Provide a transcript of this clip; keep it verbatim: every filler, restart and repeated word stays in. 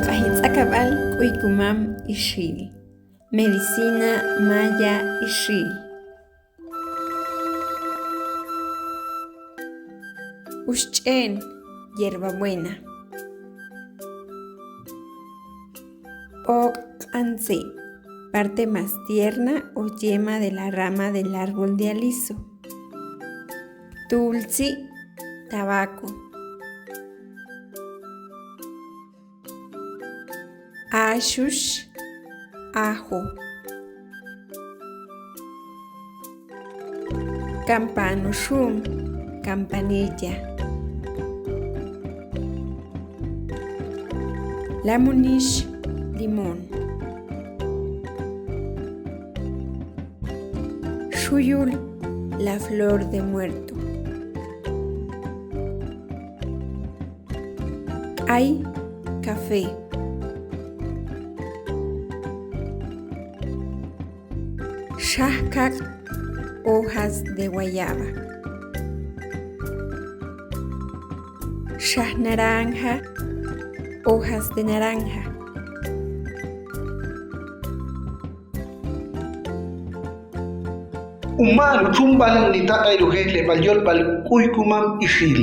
Q'ajitz'akab'al k'uykumam ixil. Medicina maya ixil. Uxch'en, hierbabuena. B'oq' q'antse', parte más tierna o yema de la rama del árbol de aliso. Tultzi', tabaco. Axux, ajo. Kampano xu'un, campanilla. Lamunix, limón. Xuyul, la flor de muerto. K'ay, café. Xajkaq', hojas de guayaba. Xajnaranja, hojas de naranja. Uma'n utxunb'al nitaq'ay rujejleb'al yolb'al k'uykumam ixil.